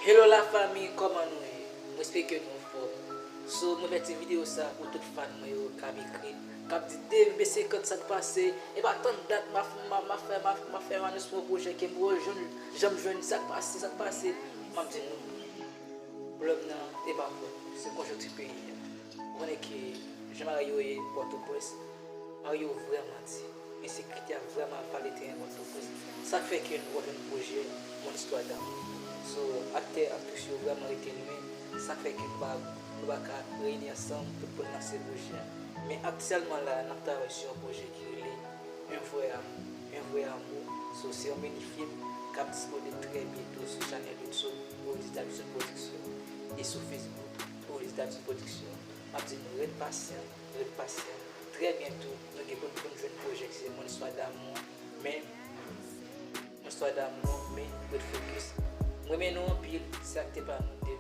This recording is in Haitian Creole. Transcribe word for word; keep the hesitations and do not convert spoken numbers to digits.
Hello la fanmi, kòman nou ye? Mwen espere ke nou anfòm. So, mwen fè ti videyo sa pou tout fan mwen yo k ap ekri, k ap di, "Dave, men senkant, sa k pase? E pa tann dat m a, m a, m a fè, m a, m a fè yon anons pou yon pwojè ke m pa janm, janm jwenn, sa k pase, sa k pase?" M ap di nou, pwoblèm nan, e pa pwoblèm, se konjonkti peyi a. Ou konnen ke jan bagay yo ye Pòtoprens, bagay yo vrèman di. Ensekirite a vrèman ap vale teren Pòtoprens. Sa k fè ke nou pa jwenn pwojè Mon Istwa Damou. So, aktè, aktris yo vrèman rete lwen. Sa k fè ke nou pa, nou pa ka reyini ansanm tout pou n lanse pwojè a. Men aktyèlman la, n ap travay sou yon pwojè ki rele Un vrai amour. Un vrai amour. So, se yon mini fim k ap disponib trè byento sou chanèl YouTube Odita Vision Production e sou Facebook Odita Vision Production. M ap di nou, ret pasyan, ret pasyan. Trè byento, nou gen pou n, pou n jwenn pwojè ki se Mon Istwa Damou. Men, Mon Istwa Damou, men ret fokis. M renmen nou anpil, se aktè pa nou de.